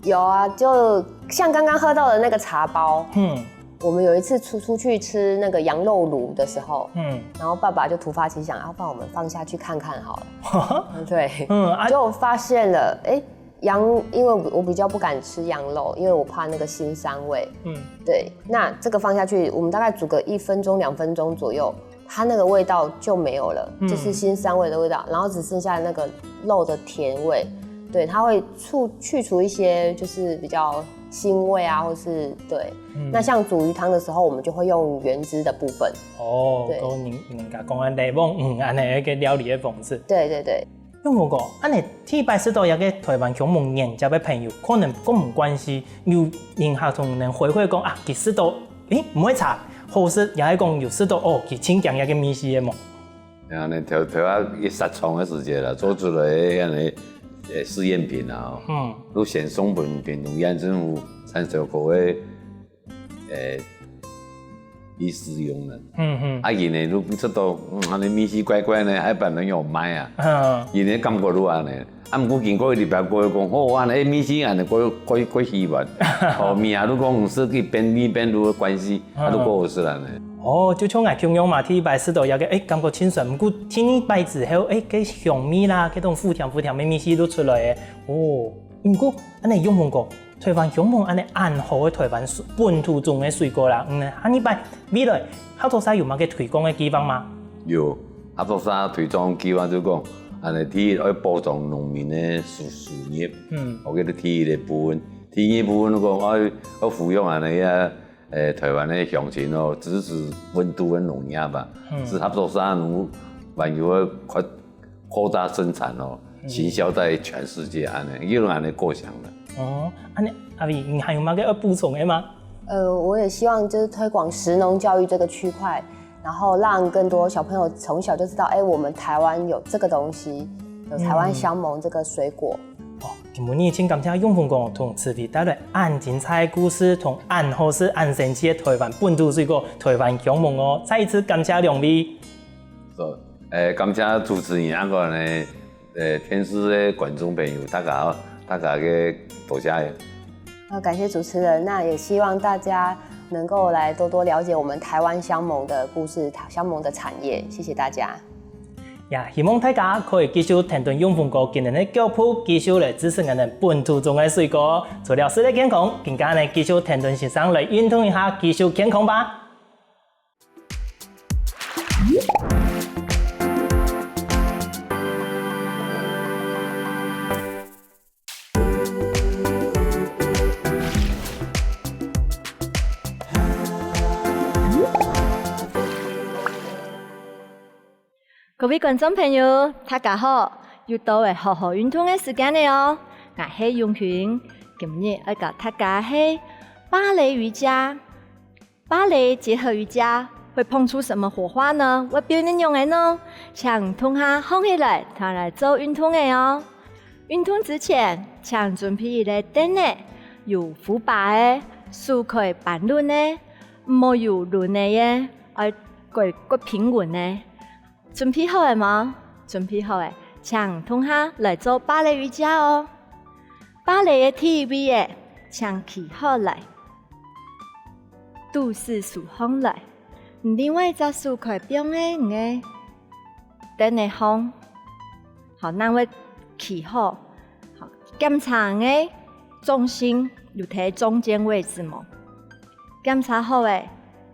有啊，就像剛剛喝到的那個茶包，嗯，我們有一次出出去吃那個羊肉爐的時候，嗯，然後爸爸就突發奇想，要不然我們放下去看看好了。對，嗯啊，就發現了，哎，羊，因為我我比較不敢吃羊肉，因为我怕那個腥膻味。嗯，對，那這個放下去，我們大概煮個一分鐘、兩分鐘左右，它那個味道就沒有了，嗯，就是腥膻味的味道，然後只剩下那個肉的甜味。對，它會去去除一些就是比較腥味啊，或是對。嗯，那像煮魚湯的時候，我們就會用原汁的部分。哦，對，講人人家講个內蒙魚恁仔个料理个方式。對對對。用過，恁仔第一擺食到這個台灣香芒原汁个朋友，可能較無關係，有人客同人回饋講啊，佢食到 欸，毋會差，好食，也係講有食到哦，佢盡驚這個味緒个無？然後呢，頭頭啊，一殺蟲个時節啦，做出來个恁仔，呃，試驗品啊，嗯，都先送分屏東縣政府產銷科个，呃，去試用了。嗯嗯，啊，佢呢，都食到，嗯，恁仔味緒怪怪呢，還辦法有賣啊。嗯，佢呢感覺都恁仔。 啊，毋過經過一禮拜過後講，好，恁仔味緒恁仔，過過過喜歡。哦，味啊，你講毋係佢變味變路个關係，啊，都過好食恁仔。哦，就像𠊎共樣嘛，第一擺食到這個，欸，感覺盡酸，毋過第二擺之後，欸，該香味啦，該種苦甜苦甜个味緒都出來个。哦，毋過恁仔用紅果，台灣香芒恁仔恁好个台灣水本土種个水果啦，嗯，下二擺未來合作社有麼个推廣个計畫嗎？有，合作社推廣計畫就講，恁仔第一愛保障農民个收收入，嗯，𠊎覺得第一个部分，第二部分講愛愛呼籲恁仔啊，誒，台灣个鄉親哦，支持本土个農業吧，嗯，使合作社能夠還有个擴擴大生產哦，嗯，行銷在全世界恁仔，一路恁仔過程个。哦，恁仔，阿偉，你還有麼个要補充个嗎？呃，我也希望就是推廣食農教育這個區塊，然後讓更多小朋友從小就知道，哎，我們台灣有這個東西，有台灣香芒這個水果。嗯。哦，今晡日盡感謝永豐哥同志偉帶來恁精彩个故事，同恁好食、恁神奇个台灣本土水果——台灣香芒哦！再一次感謝兩位。是，誒，感謝主持人，還有呢，誒，電視个觀眾朋友，大家好，大家个多謝。好，感謝主持人，那也希望大家能夠來多多了解我們台灣香芒的故事、香芒的產業。謝謝大家。也希望大家可以繼續跈等永豐哥今年个腳步，繼續來支持𠊎等本土種个水果。除了食个健康，更加呢繼續跈等先生來運動一下，繼續健康吧。 各位觀眾朋友，大家好！又到了好好運動个時間了哦！𠊎係永興，今日愛教大家係芭蕾瑜伽。芭蕾結合瑜伽，會碰出什麼火花呢？會變成仰仔呢？請同下䟘起來，同𠊎來做運動仔哦！運動之前，請準備一個凳仔，有扶把仔，手可以扳輪仔，毋好有輪仔个，愛較較平穩仔。 準備好了無？準備好了，請同下來做芭蕾瑜伽哦！芭蕾个第一位仔，請企好來，肚屎收䟘來，另外一隻手可以放在你个凳仔項，好，正會企好，好，檢查你个重心有在中間位置無？檢查好了，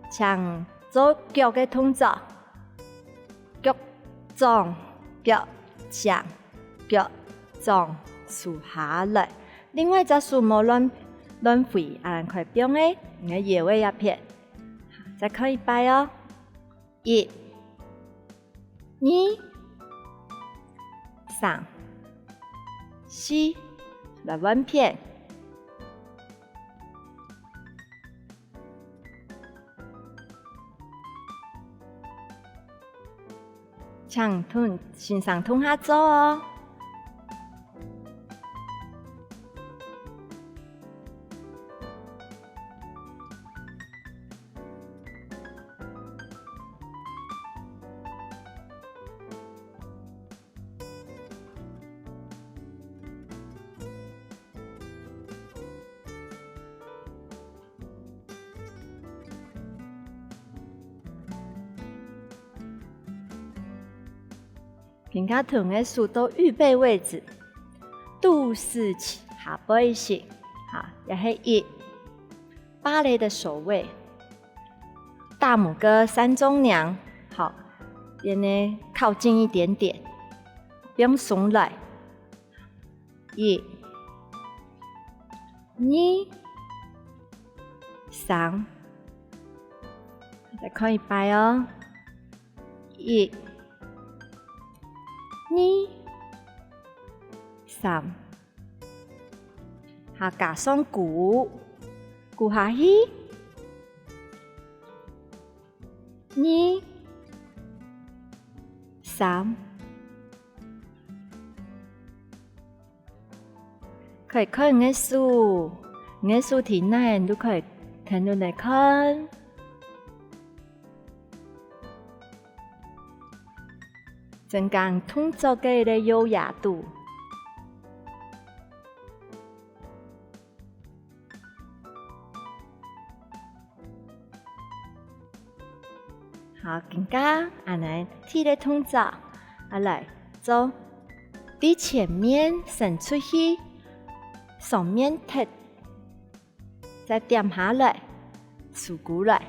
請做腳个動作。 腳掌、腳掌、腳掌，收下來。另外一隻手莫亂亂揮，恁樣可以放在你个腰仔這片。再看一擺哦！一、二、三、四，來換片。 請同先生同下做哦！ 今下同你个手到預備位置，肚屎下背息，好，這係一，芭蕾的首位，大拇哥、三中娘，好，變得靠近一點點，放鬆來。 一、二、三，再看一擺哦！一、二、三，好，加上跍，跍下去。 二、三。看看你个手，你个手在哪，你都可以跈等來看。增加動作个一個優雅度。 好，今下恁仔第一個動作，啊來做，對前面伸出去，上面踢，再點下來，收過來。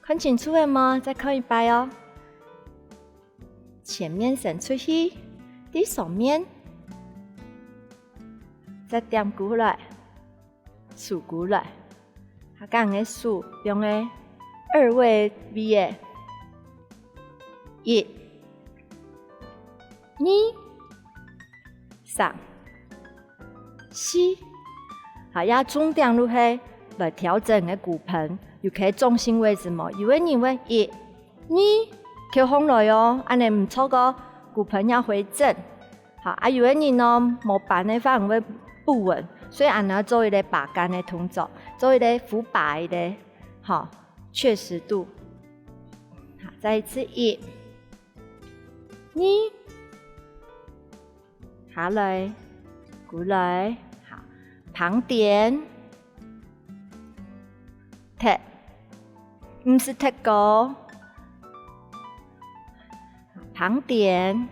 看清楚了無？再看一擺哦。 前面伸出去，對上面，再點過來，收過來。下降个手用个二位位仔，一、二、三、 四。好，這重點就係來調整你个骨盆，有可以重心位置無？有个人會一、二，跳䟘來哦，恁仔毋著哦，骨盆要回正。好，啊有个人哦，無扳个話會不穩，所以恁仔做一個把桿个動作，做一個扶把个，好，確實度。好，再一次，一、二， 下來，過來，好，旁邊，踢，毋使踢高，旁邊，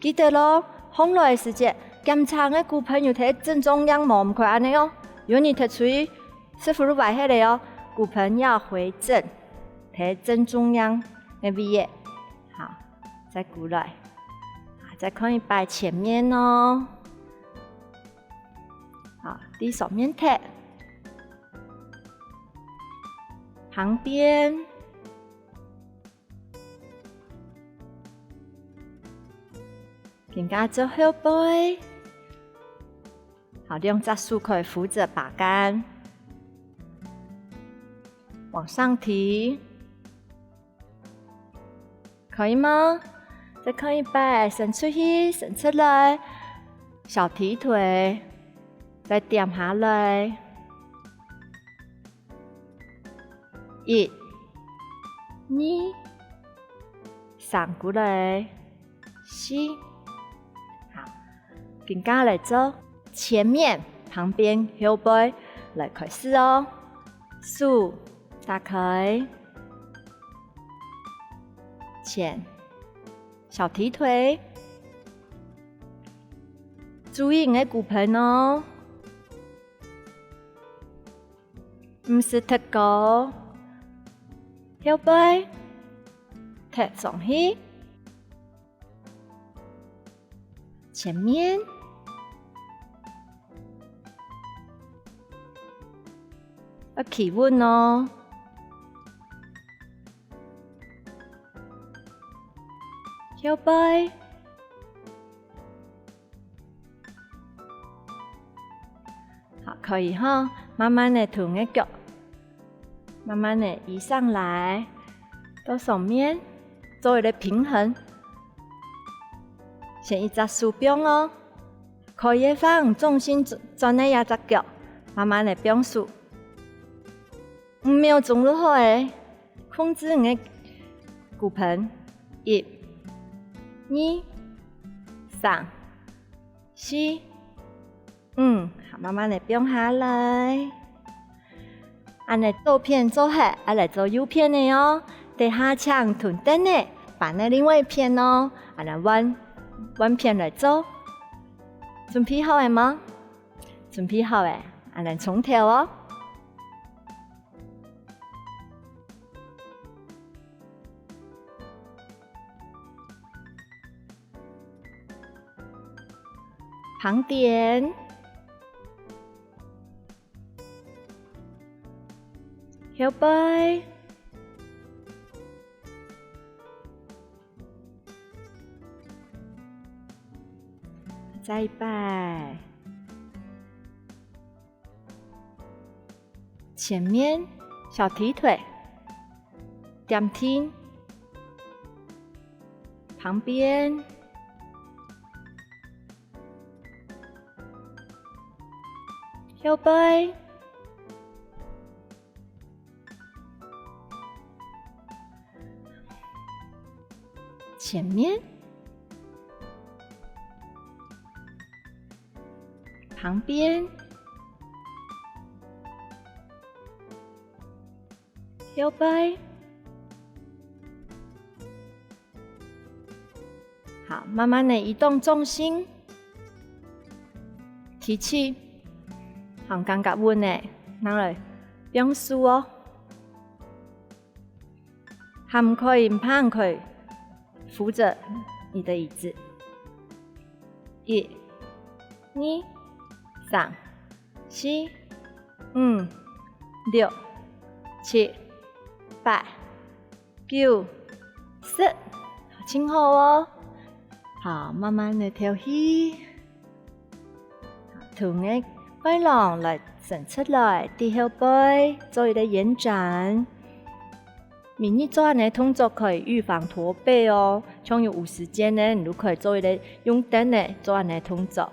記得哦，䟘來个時節，檢查你个骨盆有在正中央無，毋可恁仔哦，有你踢出去，屎朏就歪忒了哦，骨盆要回正，在正中央个位仔，好。 再過來，啊，再看一擺前面哦。好，對上面踢，旁邊，更加做後背。好，兩隻手可以扶著把杆，往上提。可以嗎？再看一擺，伸出去，伸出來，小提腿，再點下來。一、二、三，過來，四。好，更加來做前面、旁邊、後背，來開始哦。手打開，前，小提腿，注意你个骨盆哦，毋使忒高，後背，忒上去。 前面，愛企穩哦。後背。好，可以吼，慢慢个同个腳 慢慢个移上來，到上面，做一個平衡。先一隻手放哦，可以个話，重心轉，轉个這隻腳，慢慢个放手。五秒鐘就好了，控制你个骨盆。一、二、三、四、 嗯，好，慢慢个放下來。恁呢左片做忒，愛來做右片个哦。等下請同凳仔搬个另外一片哦。恁呢換，換片來做。準備好了嗎？準備好了，恁呢從頭哦。 旁邊，後背，再一擺。 前面，小提腿，點停，旁邊，後背，前面，旁邊， 後背。好，慢慢个移動重心，提氣，還感覺穩个，拿來放手哦。還毋可以，毋怕，還可以扶著你的椅子。一、二、三、 四、五、六、七、八、九、十，盡好哦。好，慢慢个敨氣，同个背囊來伸出來，在後背做一個延展。每日做恁呢動作可以預防駝背哦，像有有時間呢，你就可以做一個用凳仔做恁呢動作。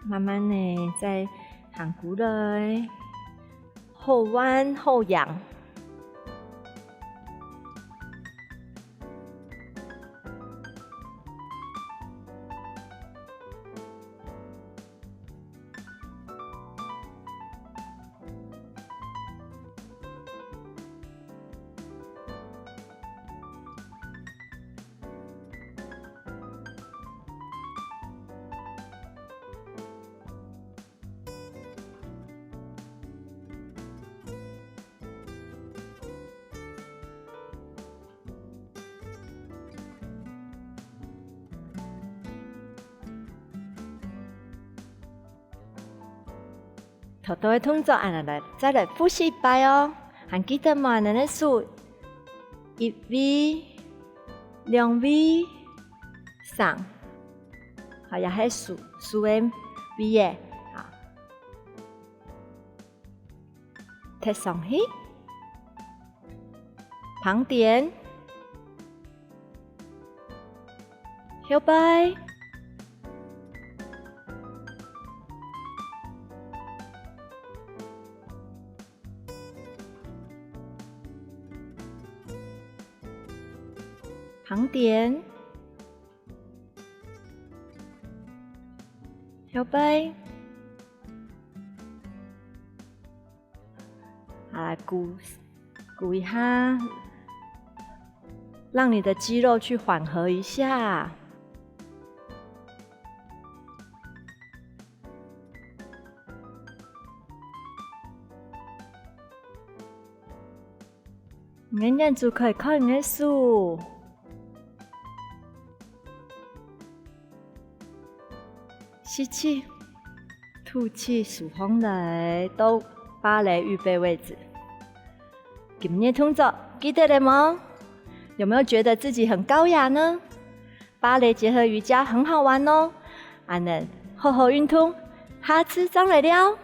慢慢个再行過來，後彎後仰。頭頭个動作，恁樣來，再來複習一擺哦。還記得無？恁樣个手，一位、兩位、三，好，也係手，手个位仔，好。貼上去，旁點。 後背，旁點，後背。 啊，鼓，鼓一下，讓你的肌肉去緩和一下。你个眼珠可以看你个手。 吸氣，吐氣，手放來到芭蕾預備位置。今日動作記得了嗎？有沒有覺得自己很高雅呢？芭蕾結合瑜伽很好玩哦。恁樣，好好運動，下次再來尞。